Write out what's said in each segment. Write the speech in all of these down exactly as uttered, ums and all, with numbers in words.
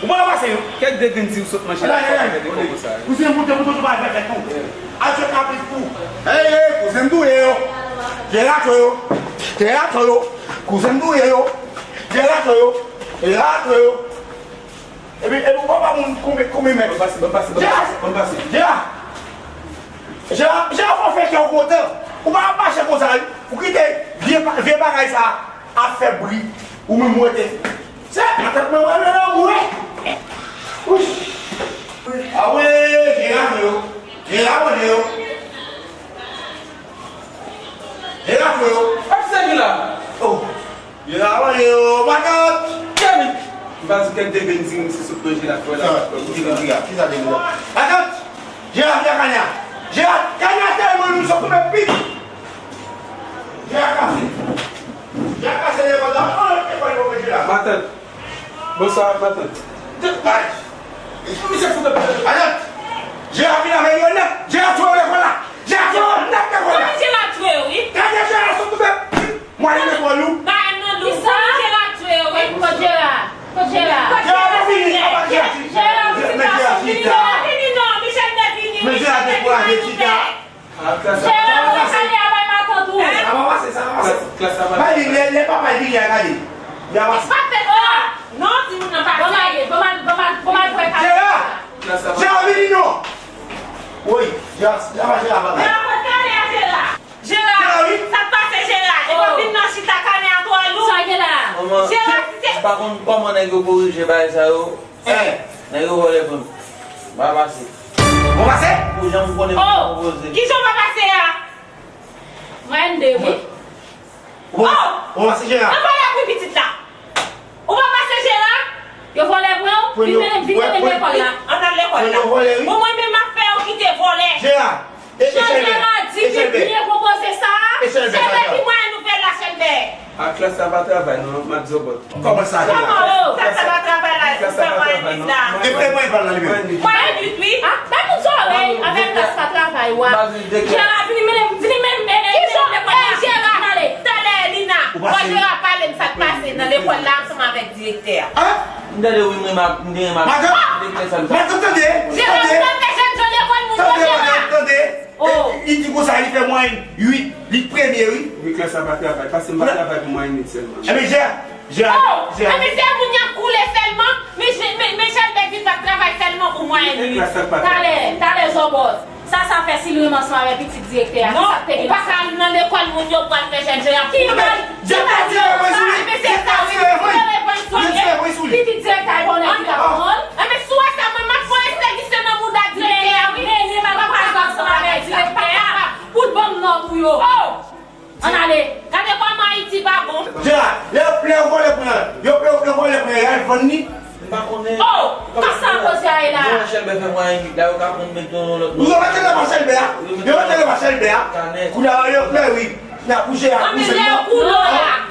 Ou pa pase yo. Kèk degrenn di w sot manchèt. Ala, ala, ala. Kouzen, moute, moute, moute, pa fè fèt non. Al jwe kabrit pou. Ey, ey, kouzen m touye yo. Jerato yo. Jerato yo. Kouzen m touye yo. Jerato yo. Jerato yo. Epi, epi, ou pa pa moun konbyen, konbyen mèt. Ban pase, ban pase, ban pase, ban pase. Jera! Jera, Jera, fò fè kè w kontan. Ou pa ap mache konsa, wi. Ou kite vye pa-, vye bagay sa ap fè bri. Ou menm ou rete. Se patat mwen, mwen, mwen, mwen. Wouch. A wi, Jera, yo. Jera, mwen, yo. Jera, yo. Ap sèvi la. Oh. Yo la, yo, matant! Kèmi! M pa di kèk degrenn di m se sot manje la, fè la. Kisa, kisa, kisa degrenn la? Matant! Jera, vin ak kanya! Jera, kanya tèlman nou sot manje pit! Jera kase! Jera kase lekòl la, anlè lekòl pou manje la. Matant! Bonswa, matant! Misye fout ap. Matant! Jera vin avè yo nèt! Jera tou lekòl la! Jera tou nèt lekòl la! Kòman Jera tou wi? Kanya Jera sot manje pit! Mwen ale lekòl ou? Ba m nan dous. Kisa? Jera tou wi. Kot Jera? Kot Jera? Jera pa vini, papa Jera chita. Jera vini non, Michel te vini. Men Jera dekouraje chita. Jera, ou pale a bay matant ou. Sa va pase, sa va pase. Klas la pase. Bay li, lè, lè papa vini a gade. Li a pase. Pa fè sa. Non, timoun nan pa fè. Bon, mal, bon, mal, bon, mal, bon, mal, bon, mal, Jera! Jera vini non. Woy, Jera, Jera, Jera, Jera. Jera, Jera, wi. Sa k pase, Jera? E pa vin nan chita kanè a twò lou. Sa gen la? Manman, Jera, si se m pa konn kòman nèg yo korije bagay sa yo. Eh. Nèg yo vòlè pran m. M pa pase. Ou pase? Ou janm konnen m konpoze. Kijan w pa pase a? Mwen de, wi. Ou pa, ou pa pase Jera? Nan vòlè pou pitit la. Ou pa pase Jera? Yo vòlè pran w? Vin mennen, vin mennen lekòl la. Ann al lekòl la. Bon, mwen menm m ap fè yo kite vòlè. Jera, e, e Chelbè. Jan Jera di li byen konpoze sa a, Chelbè ki mwayen nou fè la, Chelbè? A klas la pa travay non, m ap di w bòt. Kòman sa, Jera? Kòman? Klas la pa travay la, ou fè mwayen uit la. E, e mwayen pa la, li menm. Mwayen uit, wi. A, bay moun zòrèy avèk klas pa travay, wa. Jera, vini mennen, vini mennen, mennen, mennen lekòl la. Vin ale. Talè, Lina, bò Jera pale m sa k pase nan lekòl la ansanm avèk direktè a. M tande wi, m renmen ak, m te renmen ak direktè sa m sa. Matant, tande, tande. Jera, tande, jèn jan lekòl moun yo, Jera. Tande, matant, tande. Oh. Li di konsa, li fè mwayen uit, li premye, wi. Wi, klas la pa travay. Pase m pa travay pou mwayen uit sèlman. Enben, Jera, Jera, Jera. Oh, enben se moun y ap koule sèlman. Men, men, men Chelbè vin pa travay sèlman pou mwayen uit. Talè, talè, zòbòt. Sa, sa fè Silwim ansanm avèk pitit direktè a. Non, ou pa ka al nan lekòl moun yo pral fè jèn jan y ap. Ki mal? Ki mal? Enben se sa, wi. Pitit direktè a, konnen ki ka pran l. Enben, si w wè sa, mwen, m ap voye sèvis yo nan mouda direktè a, wi. Men, men, men, m ap pase ansanm avèk direktè a pou l ban m nòt ou yo. Oh! Ann ale. Gade kòman Ayiti pa bon. Jera, lè, lè yo vòlè pran, yo, yo, yo vòlè pran, y al vann li. M pa konnen. Oh, kòman sa koze a ye la? Bon, Chelbè fè mwayen uit la, yo ka pran l mete nan lòt. Yo mete nan pa Chelbè a. Yo mete nan pa Chelbè a. Kounye a, yo, lè wi. N ap bouje a, bouje non.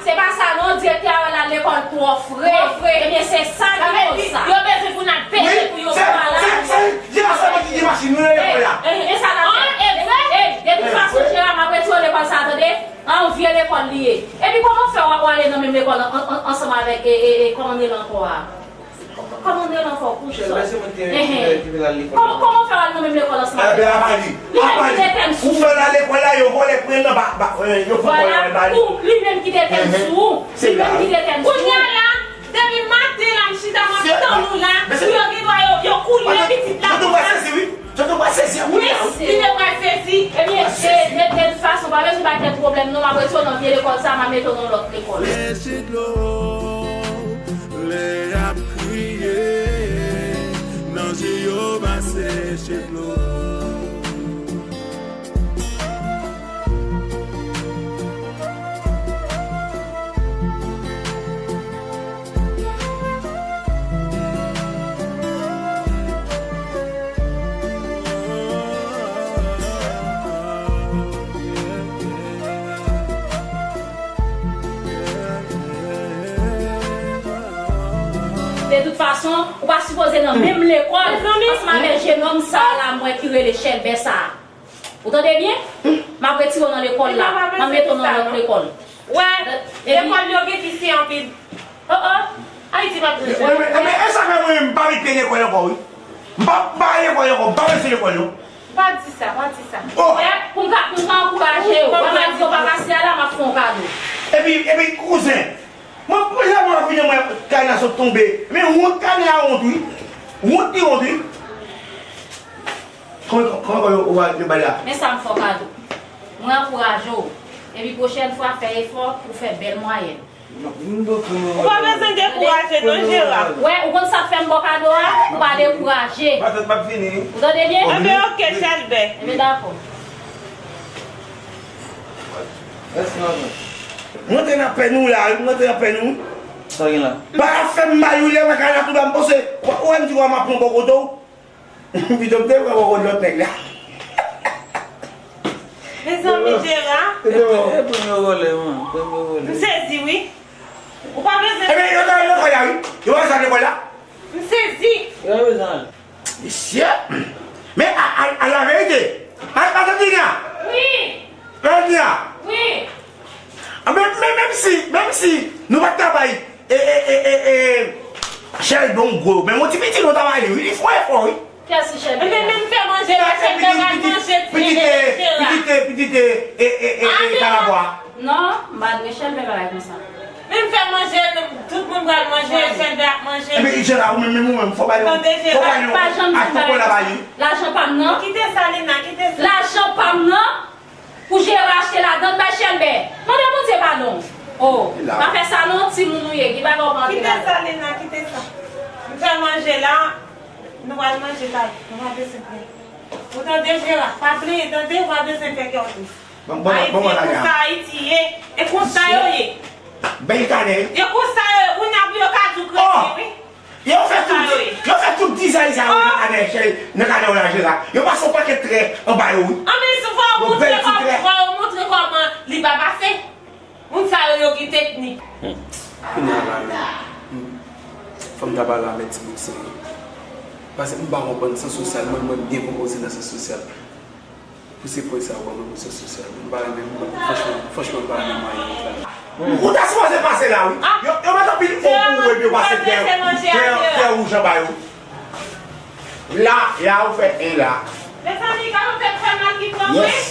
Se pa sa non, direktè a wè l al lekòl twò fre. Ebyen, se sa ki koz sa. Yo bezwen pou n al pete pou yo pran la. Se, se, se Jera sèlman ki gen machin, nou nan lekòl la. E sa n ap fè. E, e, de tout fason, Jera, m ap retire w lekòl sa, tande? A yon vye lekòl li ye. Epi kòman w fè w, w ale nan menm lekòl an, an, an, ansanm avèk, e, e, e, kòman l rele ankò a? Kòman l rele ankò? Kòman, kòman w fè w al nan menm lekòl ansanm avèk li? Enben, apa li. Li menm ki te tèn sou ou. Ou fè l al lekòl la, yo vòlè pran l nan ba, ba, e, yo fè vòlè al ba li. Li menm ki te tèn sou ou. Li menm ki te tèn sou ou. Kounye a la, depi maten la, m chita, m ap tann ou la. Pou yo gen dwa yo, yo koule pitit la konsa. Tonton pral sezi, wi. Tonton pral sezi, wi. Li te pral sezi. Ebyen, e, de, de tout fason, pa bezwen bay tèt pwoblèm, non, m ap retire w nan vye lekòl sa, m ap mete w nan lòt lekòl. Lè se dlo, lè y ap kriye, nan je yo pa seche dlo. De tout fason, ou pa sipoze nan menm lekòl ansanm avèk jenòm sa a la, mwen ki rele Chèlbè sa a. Ou tande byen? M ap retire w nan lekòl la. M ap mete w nan lòt lekòl. Wè, lekòl yo gen visye anpil. Oh, oh. Ayiti m ap di. Enben, enben, e sa fè mwen menm m pa lekòl ankò, wi. M pa, m pa lekòl ankò, m pa bezwen lekòl, non. Pa di sa, pa di sa. Oh! Wè, pou m ka, pou m ka ankouraje yo. Wè, m a di yo pa pase a la, m ap fè yon kado. Epi, epi, kouzen, mwen, mwen, mwen, mwen vini, mwen, Kayna sot tonbe. Men wont, Kayna wont, wi. Wont li wont, wi. Kòman, kòman, kòman yo, yo, yo ba li la? Men sa m fè w kado. Mwen ankouraje w. Epi pwochèn fwa, fè efò pou fè bèl mwayèn. Ou pa bezwen dekouraje non, Jera. Wè, ou konn sa k fè m ba w kado a? Ou pa dekouraje. Patèt m ap vini. Ou tande byen? Enben, oke, Chèlbè. Enben, dakò. Mèsi, manman. Rantre nan pèn ou la, wi, rantre nan pèn ou. Sa gen la? Pa fè m mal, wi, lè mwen ka la tou la, m panse, ou wè m di w a m ap pran bò kote w. Pito m te pran bò kote lòt nèg la. Mezanmi, Jera. E, e, e premye vòlè, man. Premye vòlè. M sezi, wi. Ou pa bezwen. Ebyen, yo ta lekòl la, wi. Yo pa sa lekòl la. M sezi. Yo pa bezwen al. Mesye. Men a, a, a la verite. A, Valentina. Wi. Valentina. Wi. A, men, men, menm si, menm si nou pa t ka bay, e, e, e, e, e, Chèlbè yon gwo, men yon ti piti nou ta bay li, wi, li fè yon efò, wi. Kiyès ki Chèlbè? Ebyen, menm fè manje la, Chèlbè pral manje ti Jera. Pitit, e, e, e, e, e, kalabwa. Non, m pa dwe Chèlbè bagay konsa. Menm fè manje, tout moun pral manje, Chèlbè ap manje. Ebyen, Jera, ou menm, menm, ou menm, fò ba yo, fò ba yo, pa janm di bagay konsa. Lajan pa m nan. Kite sa, Lina, kite sa. Lajan pa m nan. Pou Jera achte ladann bay Chèlbè. Mande Bondye padon. Oh, pa fè sa non, timoun ou ye, ki bagay ou pa antre ladan. Kite sa, Lina, kite sa. M fè manje la, nou pral manje la, nou pa bezwen plenyen. Ou tande, Jera, pa plenyen, tande, ou pa bezwen fè kè w tris. Ayiti, e konsa Ayiti ye, e konsa yo ye. Bèl kanè. E konsa yo ye, kounye a pou yo ka di w kretyen, wi. Yo fè tout, yo fè tout dizay sa yo nan kanè, nan kanè w la, Jera. Yo pase yon pakèt trè anba yo, wi. Anben, fò yo montre kòman, fò yo montre kòman li pa pase. Moun sa yo, yo gen teknik. Kounye a la, men, fò m ta pale avèk ti bout serye. Paske m pa konprann sans sosyal, mwen, mwen byen konpoze nan sans sosyal. Pou se pwen sa yo ban mwen pou sèks sosyal. M pa renmen, m pa, franchman, franchman, m pa renmen mwayen yo travay. Ou ta sipoze pase la, wi. Yo, yo met anpil o pou ou, epi yo pase fè, fè, fè wouj anba yo. La, la, ou fè en la. Mezanmi, gade ou te fè mal ki pran mwen. Yes.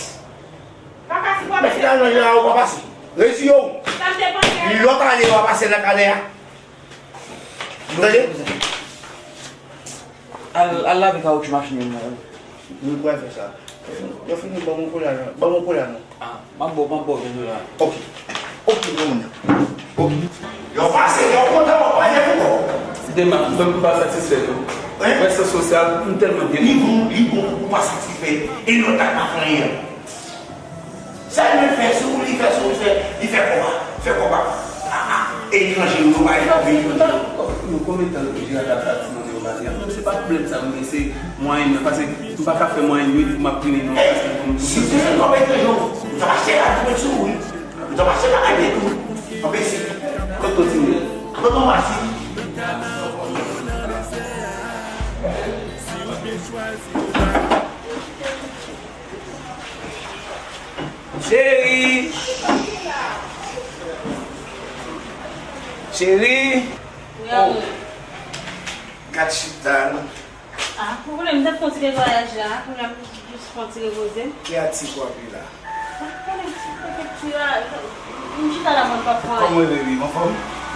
Pa ka sipòte. Men finalman, la, ou pa pase. Reziye w. Sa m te panse a. Lòt ane, w a pase nan kanè a. Ou tande? Al, al lave kawotchou machin yo, mwen. Nou pral fè sa. Yo fini, ban mwen kola, non. Ban mwen kola, non. Ah, m ap ba w, m ap ba w ven dola. Ok. Ok, granmoun nan. Ok. Yo pase, yo kontan, yo pase pou ou. Dema, mwen m pa satisfè tou. Hein? Mwen sans sosyal, m tèlman byen. Li bon, li bon, ou pa satisfè. E lòt la pa fè anyen. Sa li menm fè sou ou, li fè sou ou, li fè, li fè kòb la, fè kòb la. A, a, etranje, nou pa etranje. Nou konbyen tan nou jere ak sa ti manje yo pa di? Menm se pa pwoblèm sa, men se mwayen nan, paske m pa ka fè mwayen yo epi m ap plini non, paske pou m. Si se se kòb etranje, ou ta mache la, tou sou ou, wi. Ou ta mache la, kay de tou. Anpesi. Kot kontinye. Kot nou mache. Cheri! Cheri! Wi, amou. Gad chita, non. Ah, pou konnen m t ap fè yon ti netwayaj la, kounye a m jis fè yon ti repoze. Ki atik w ap li la? Konnen ti, ti, ti la, m chita la, mwen pa fè anyen. Kòman w ye, baby? Anfòm?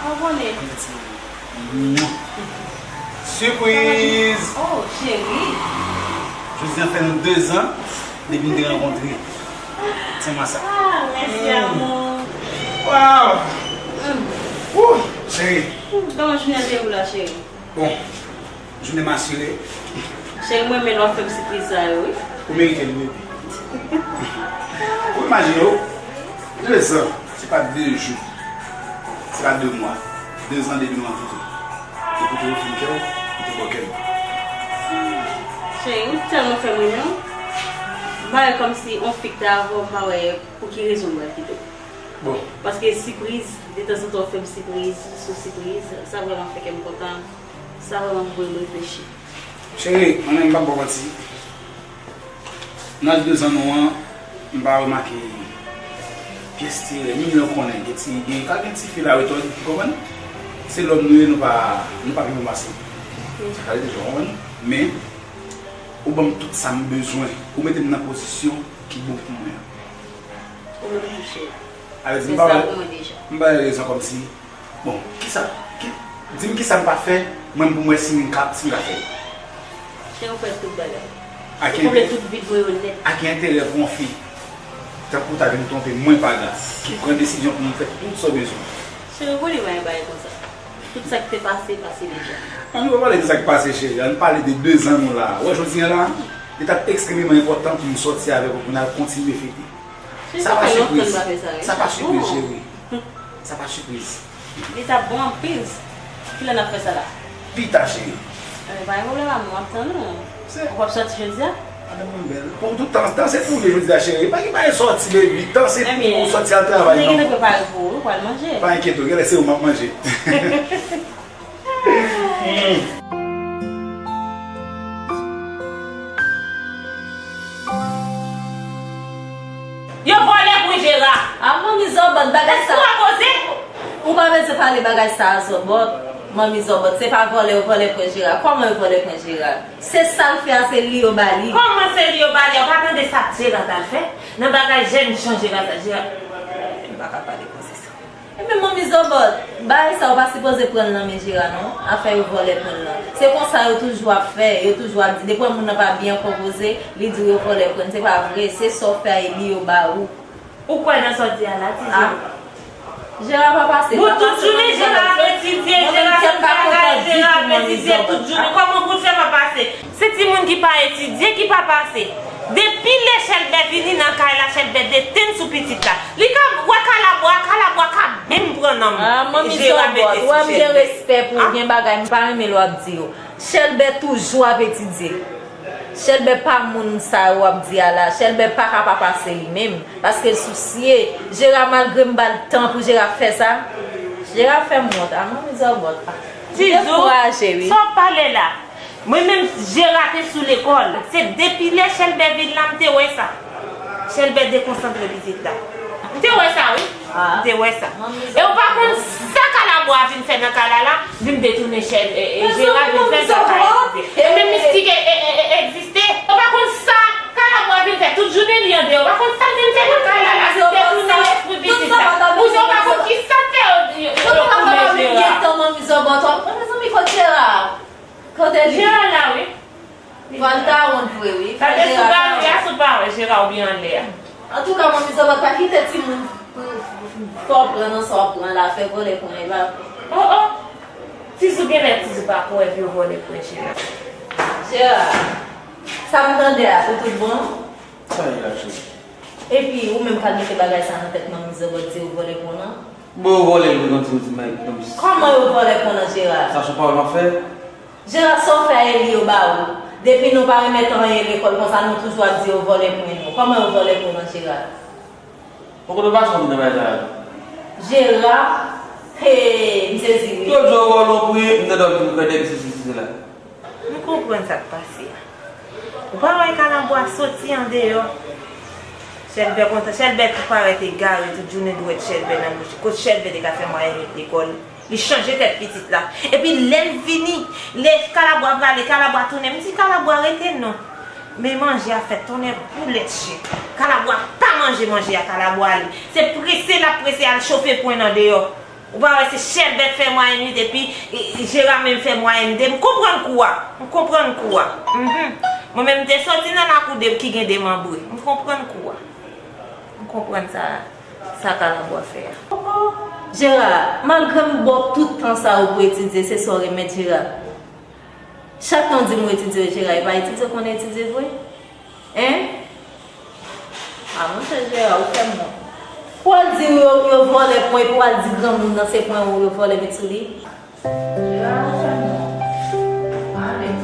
Ou konnen. Mwen ti. Sipriz! Oh, cheri! Jodi a fè nou dezan depi n te rankontre. Ti masa. Ah, mèsi, amou. Waw! Wouh, cheri. Kòman jounen an te ye pou la, cheri? Bon, jounen m asire. Cheri, mwen menm w ap fè m sipriz sa yo, wi. Ou merite l, baby. Ou imajine w, dezan, se pa de jou, se pa de mwa, dezan depi nou rankontre. Depi w te ofri m kè w, m te ba w kè m. Cheri, ou tèlman fè m renmen w. M pa wè kòmsi on fi k te avè w, m pa wè pou ki rezon m pral kite w. Bon. Paske sipriz, detanzantan w fè m sipriz sou sipriz, sa vrèman fè kè m kontan. Sa vrèman voye m reflechi. Cheri, mwen menm m p ap ba w manti. Nan de zan nou an, m pa remake pyès ti erè. Menm lè w konnen gen ti, gen, ka gen ti fi la retòd, ou konprann? Se lòm nou ye, nou pa, nou pa pi bon pase. Sa ka rete jan w konprann, men ou ban m tout sa m bezwen. Ou mete m nan pozisyon ki bon pou mwen an. Ou menm tou, cheri. Alèz, m pa wè, m pa wè rezon kòmsi. Bon, kisa, ki, di m kisa m pa fè, mwen pou m wè si m ka, si m ka fè. Cheri, ou fè tout bagay. Ou konble tout vid mwen yo nèt. A ki enterè pou yon fi tankou w ta vin twonpe mwen pa gras, ki pran desizyon pou m fè tout sa w bezwen? Cheri, ou konnen pa gen bagay konsa. Tout sa ki te pase, pase deja. Ann pa pale de sa k pase, cheri. Ann pale de de zan nou la. Ou wè jodi a la, li t ap ekstrememan enpòtan pou m sòti avèk ou pou n al kontinye fete. Sa pa sipriz. Sa pa sipriz, cheri. Sa pa sipriz. Li t ap bon anpil. Kilè n ap fè sa la? Pita, cheri. Anben, pa gen pwoblèm, amou, m ap tann ou. Ou p ap sòti jodi a? Madanm mwen bèl. Pou tout tan, tan se pou ou jodi a, cheri. Pa gen, pa gen sòti, baby. Tan se pou ou sòti al travay, non. Mwen gentan prepare pou ou, ou pral manje. Pa enkyete w, genlè se ou m ap manje. Yo vòlè pwen Jera. A, manmi Zòbòt, bagay sa. Ou pa bezwen pale bagay sa a, Zòbòt. Manmi Zòbòt, se pa vòlè yo vòlè pwen Jera. Kòman yo vòlè pwen Jera? Se sa l fè a, se li yo ba li. Kòman se li yo ba li a? Ou pa tande sa Jera t al fè? Nan bagay jèn jan Jera sa, Jera. M pa ka pale konsa. Ebyen, manmi Zòbòt, bagay sa ou pa sipoze pran l nan men Jera non, afè yo vòlè pwen l lan. Se konsa yo toujou ap fè, yo toujou ap di, depi moun nan pa byen konpoze, li di w yo vòlè pwen l, se pa vre, se sa w fè a e li yo ba ou. Ou kwè nan sa w di a la, Tizou? Jera pa pase. Pou tout jounen, Jera ap etidye, Jera ap fè bagay, Jera ap etidye tout jounen. Kòman pou l fè pa pase? Se timoun ki pa etidye ki pa pase. Depi lè Chèlbè vini nan kay la, Chèlbè detenn sou pitit la. Li ka wè Kalabwa, Kalabwa ka menm pran nanm. Ah, manmi Zòbòt, ou wè m gen respè pou ou, gen bagay m pa renmen lè w ap di yo. Chèlbè toujou ap etidye. Chèlbè pa moun sa yo w ap di a la. Chèlbè pa ka pa pase li menm, paske l sousye. Jera, malgre m ba l tan pou Jera fè sa, Jera fè m wont. Ah, manmi Zòbòt. Tizou, dekouraje, wi. Sa w ap pale la? Mwen menm, Jera te sou lekòl. Se depi lè Chèlbè vin la, m te wè sa. Chèlbè dekonsantre pitit la. M te wè sa, wi. M te wè sa. E ou pa konn sa Kalabwa vin fè nan kay la la, vin detounen Chèl-, e, e, Jera vin fè nan kay la. E menm mistik e, e, e, e, egziste. Ou pa konn sa Kalabwa vin fè tout jounen li andeyò. Ou pa konn sa l vin fè nan kay la la, vin detounen lespri pitit la. Ou di ou pa konn ki sa k fè yo, yo, yo tounen Jera. Mezanmi, kote Jera? Kote li? Jera la, wi. Fò l ta wont vre, wi. Fò Jera ta wont. Gade sou gari a, si w pa wè Jera oubyen anlè a. Antouka, manmi Zòbòt, pa kite timoun fè w pran nan sa w ap pran la, fè vòlè pwen e pa vre. Oh, oh! Tizou, genlè Tizou pa kwè yo vòlè pwen Jera. Jera, sa m tande a, pou tout bon? Sa ye la, cheri? Epi, ou menm k al mete bagay sa nan tèt manmi Zòbòt, di yo vòlè pwen nan? Bon, yo vòlè l, wi, nan ti, ti, nan ti. Kòman yo vòlè pwen nan, Jera? Sa se yon pawòl m ap fè? Jera, sa w fè a e li yo ba ou. Depi nou pa remèt anyen lekòl konsa, nou toujou ap di yo vòlè pwen nou. Kòman yo vòlè pwen nan, Jera? Bon, kote w pase w vin nan bagay sa yo? Jera, hey, m sezi wi. Yo di yo vòlè w pwen, m tande w ap di m kwè nèg sesi, sesi la. M konprann sa k pase a. Ou pa wè Kalabwa soti andeyò? Chèlbè kontan, Chèlbè tou parèt egare, tout jounen dwèt Chèlbè nan bouch. Kot Chèlbè te ka fè mwayèn uit lekòl? Li chanje tèt pitit la. Epi lè l vini, lè Kalabwa prale, Kalabwa tounen. M di Kalabwa rete non. Men manje a fè tonnè boulèt chen. Kalabwa pa manje manje a, Kalabwa ale. Se prese l ap prese al chofe pwen nan deyò. Ou pa wè se Chèlbè k fè mwayèn uit epi, e, e, Jera menm fè mwayèn de. M konprann kou a. M konprann kou a. Mhm. Mwen menm m te soti nan lakou de ki gen demanbre. M konprann kou a. M konprann sa, sa Kalabwa fè a. Jera, malgre m ba w tout tan sa yo pou etidye, se sa w remèt Jera. Chak tan w di m ou etidye, Jera, e pa etidye w konn etidye vre? Hein? A, monchè Jera, ou fè m wont. Pou w al di yo, yo vòlè pwen, pou w al di granmoun nan se pwen ou yo vòlè met sou li. Jera, ou fè m wont. Ale.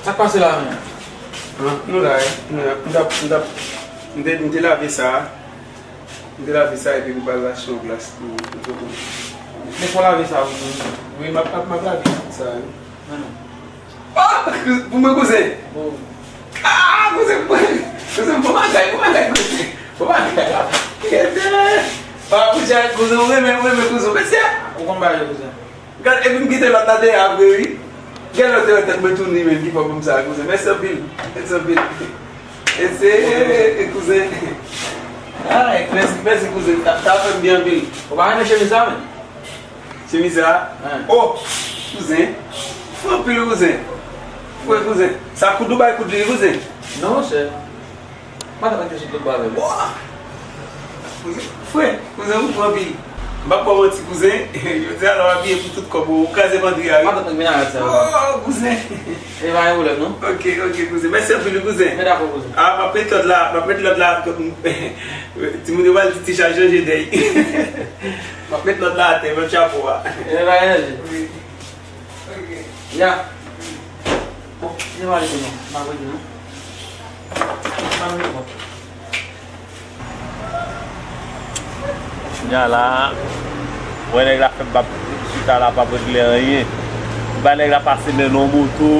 Sa k pase la menm? An, nou la wi, nou la. M t ap, m t ap, m te, m te lave sa a. M te lave sa epi m pral achte yon glas pou, pou, pou, pou. Men fò lave sa pou mwen. Wi, m ap, m ap, m ap lave tout sa, wi. Non, non. Oh! Pou mwen, kouzen. Oh. Ah, kouzen, pou mwen. Kouzen, bon bagay, bon bagay, kouzen. Bon bagay. Kete. Ah, kouzen, kouzen, ou renmen, ou renmen kouzen. Mèsi. Ou konn bagay, kouzen. Gad, epi m kite lòt la dèyè vre, wi. Gen lòt yo tèt mwen touni menm ki fè pou m sa, kouzen. Mèsi anpil. Mèsi anpil. Mèsi, kouzen. Ay, mèsi, mèsi, kouzen. Sa, sa fè m byen anpil. Ou pa renmen chemiz sa, men? Chemiz sa? Wi. Oh, kouzen. Fre anpil, kouzen. Fre, kouzen. Sa koud ou bay koud li, kouzen. Non, monchè. Matant mwen te sot lòtbò avè l. Wa! Kouzen, frè, kouzen ou fre anpil. M p ap ba w manti, kouzen. Jodi a la w abiye pou tout kòb ou, ou kraze pandri a, wi. Matant mwen vin avè sa. Oh, kouzen. E pa gen pwoblèm, non. Ok, ok, kouzen. Mèsi anpil, wi, kouzen. Men dakò, kouzen. Ah, m ap met lòt la, m ap met lòt la. Timoun yo pral di ti chay chanje dèy. M ap met lòt la atè, menm chapo a. E pa gen danje. Wi. Ya. Bon, se pa rete non. M pa rete non. M pa rete non. Kounye a la, wè nèg la fè m p ap chita la, p ap regle anyen. Ou bay nèg la pase men nan yon moto,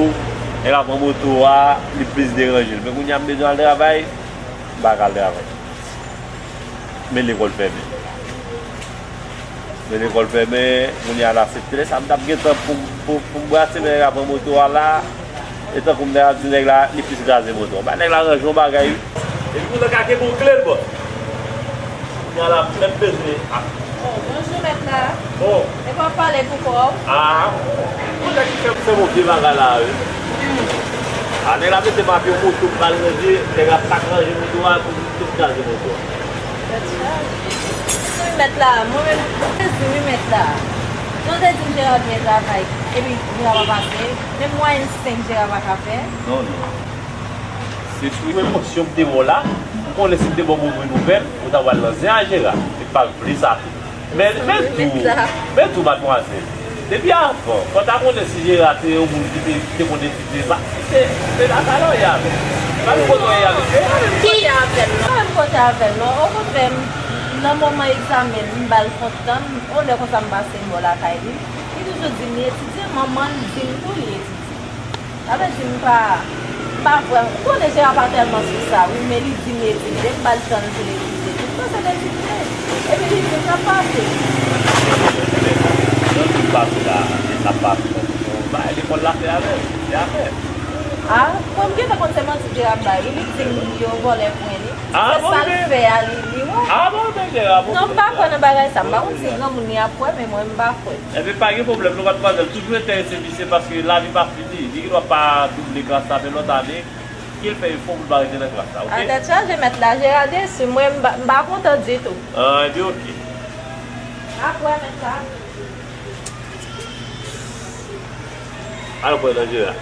nèg la pran moto a, li plis deranje l. Men kounye a m bezwen al travay, m pa ka al travay. Men lekòl fèmen. Men lekòl fèmen, kounye a la se trè sa m t ap gentan pou, pou, pou m brase, men nèg la pran moto a la, e tankou m ta di nèg la, li plis kraze moto a. Ba nèg la ranje yon bagay, wi. Epi pou nan kake bon kle l bò. Kounye a la, m menm bezwen. Ah. Oh, bonjou, mèt la. Bon. E pa pale pou kò w? Ah. Ou nèg ki fè, fè bon vye bagay la, wi. Hmm. Ah, nèg la mete m ap yon moto, m pral ranje, nèg la pa k ranje moto a, pou m tout kraze moto a. Tèt chaje. Wi, mèt la, mwen menm, mwen sezi, wi, mèt la. Jan w te di m Jera byen travay, epi Jera pa pase, menm mwayèn senk Jera pa ka fè. Non, non. Se sou emosyon m te wè w la, m konnen si m te ba w move nouvèl, ou ta pral nan zen a Jera, e m pa vle sa tou. Men, men tou, men tou, madmwazèl. Depi avan, fò w ta konnen si Jera te yon moun ki te, ki te konn etidye, pa, se, se la sa lè w ye avè l. Pa menm kote w ye avè l. Pa menm kote avè l non. Pa menm kote avè l non. Okontrè, m, nan moman egzamen, m ba l kont tan, yon lè konsa m pase m bò lakay li. Li toujou di m li etidye, manman l di m tou li etidye. Sa vle di m pa, m pa vrèman, ou konnen Jera pa tèlman sou sa, wi, men li di m li etidye, m ba l tan l pou l etidye. Tout sa se l etidye. Epi li di m l ap pase. Li di l pase la, li ap pase. Bon, bay lekòl la fè avè l, se afè l. Ah, mwen m gentan konn se manti Jera ap bay, wi, li di m yo vòlè pwen li. Ah, bon, sa l fè a, li, li wè. Ah, bon, men Jera, bon. Non, m pa kwè nan bagay sa. M pa konn si granmoun li ap kwè, men mwen, m pa kwè. Ebyen, pa gen pwoblèm, non, madmwazèl. Toujou enterese misye paske lavi pa fini. Li gendwa pa double klas la, men lòt ane, ke l fè efò pou l pa rete nan klas la, oke? A tèt chaje, mèt la, Jera desi. Mwen, m pa, m pa kontan ditou. Ah, ebyen, oke. Apre, mèt la. Al kwè nan Jera.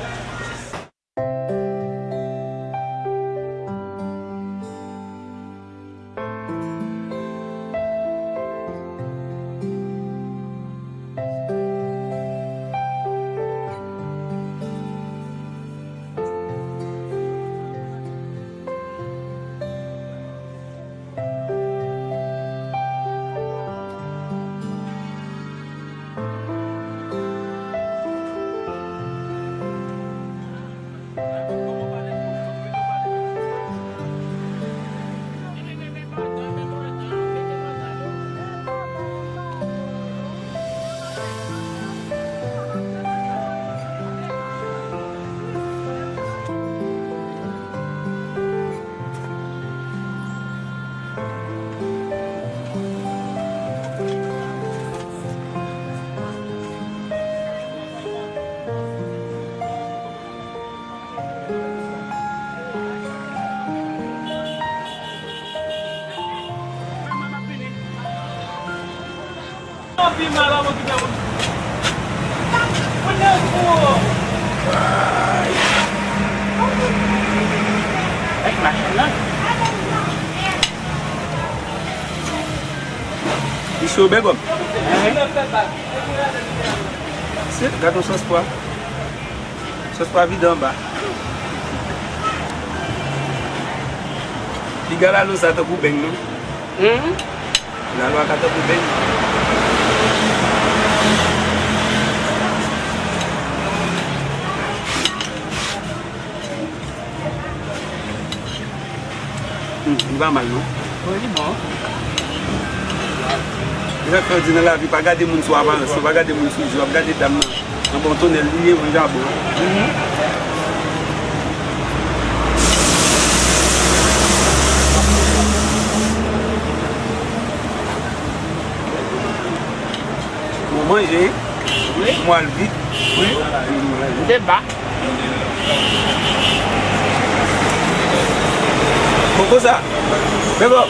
Li cho bègòm. Se, gad yon sòs pwa. Sòs pwa vide anba. Piga lalo sa tankou beng, non? Hmm? Lalo a ka tankou beng. Hmm, li pa mal, non? Wi, li bon. Se sa k fè yo di nan lavi, pa gade moun sou aparans, pa gade moun sou je w, ap gade dam nan. Anba yon tonnèl li ye, mwen jabon. Mhm. Mwen manje, wi. Mwen al vit. Wi. Deba. Bon, konsa. Men bon,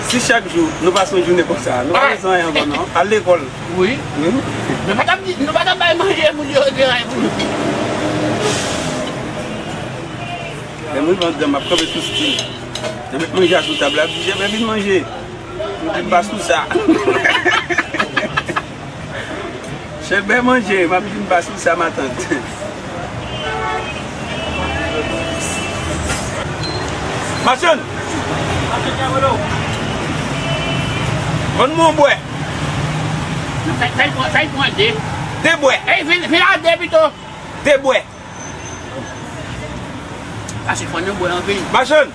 si chak jou nou pase yon jounen konsa, nou pa bezwen anyen ankò, non. Al lekòl. Wi. Wi. Nou pa t ap di, nou pa t ap bay manje moun yo, di anyen pou nou. Lè m rive anndan, m ap kanpe sou stil. Lè m met manje a sou tab la, ap di, "Chèlbè, vin manje." M di, "M pa sou sa." Chèlbè manje, m ap di, "M pa sou sa, matant." Machann! Vann mwen yon bwè. Sa, sa, sa, sa, pran de. De bwè. Ey, vin, vin a de pito. De bwè. Pase fò nou bwè anpil. Machann,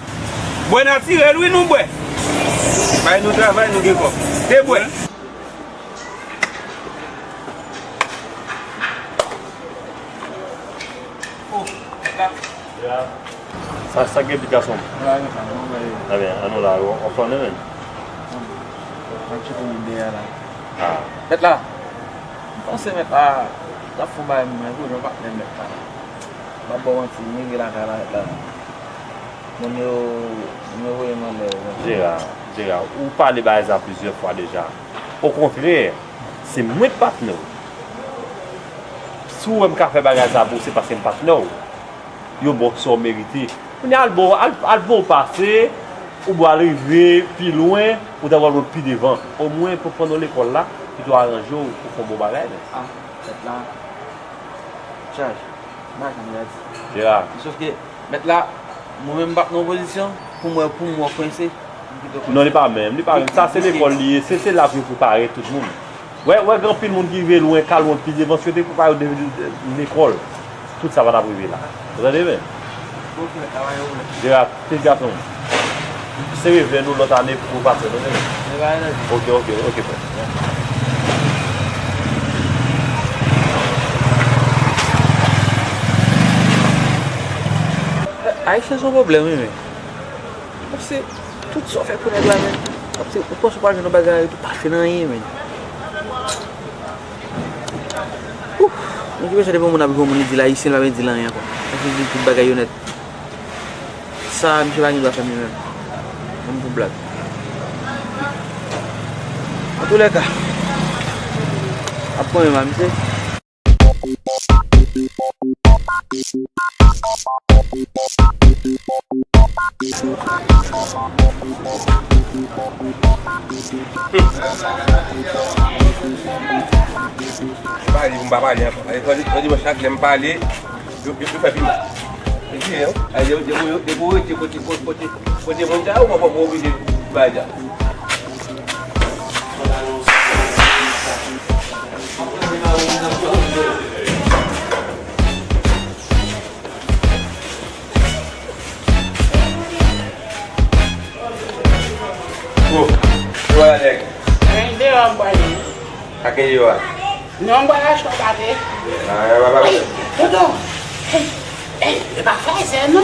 bwè natirèl, wi, nou bwè. Bay nou travay, nou gen kòb. De bwè. Sa, sa gen pit gason. Ebyen, an nou la, w ap flannen menm. Ah. Mèt la, m panse mèt la, l ap fè yon bagay mwen, wi, non, patnè mèt la. M ap ba w manti, m rive lakay la, mèt la. Moun yo, moun yo voye m anlè, wi. Jera, Jera, ou pale bagay sa plizyè fwa deja. Okontrè, se mwen k patnè w. Si w wè m ka fè bagay sa pou ou, se paske m patnè w. Yo ba w sa w merite. Kounye a, al ba w, al, al ba w pase, ou pral rive pi lwen, ou ta pral pi devan. Omwen, pou pandan w lekòl la, pito aranje w pou fè yon bon bagay, men. Ah, tèt la chaj. M pa janm gade. Jera. Sòf ke, mèt la, mwen menm m p ap nan opozisyon, pou m wè, pou m wè kwense. Non, li pa menm, li pa menm. Sa se lekòl li ye, se, se la pou yo prepare tout moun. Wè, wè, gen anpil moun ki rive lwen, ka lwen pi devan, si yo te prepare yo depi lekòl, tout sa pa t ap rive la. Ou tande byen? Jera, pil gason. Se revè nou lòt ane pou pase, tande byen? Ok, ok, ok, frè. Ayisyen se yon pwoblèm, wi, men. Paske tout sa w fè pou nèg la, men, ou panse w pral jwenn yon bagay, epi w pa jwenn anyen, men. Ouf! Mwen ki bezwen depi yon moun ap jwenn yon moun, li di l ayisyen, li pa vle di l anyen ankò. Paske li di tout bagay yo nèt. Sa, misye pa gen dwa fè m li menm. Menm pou blag. Antoulèka, ap konyen m a misye. Pale pou m pa pale ankò. Pale, pale, pale, chak lè m pale, yo, yo, yo fè pi mal. Depi, hein? Ay, depi, depi, depi w rete kote, kote, kote, kote moun sa yo, w pa, w pa oblije bay la. Bon, bon, nèg. Nèg deyò ap pale. Sa gen deyò a? Non, m pral achte yon pate. Ah, e pa pate. Tonton, ey, ey, e pa fè zè, non.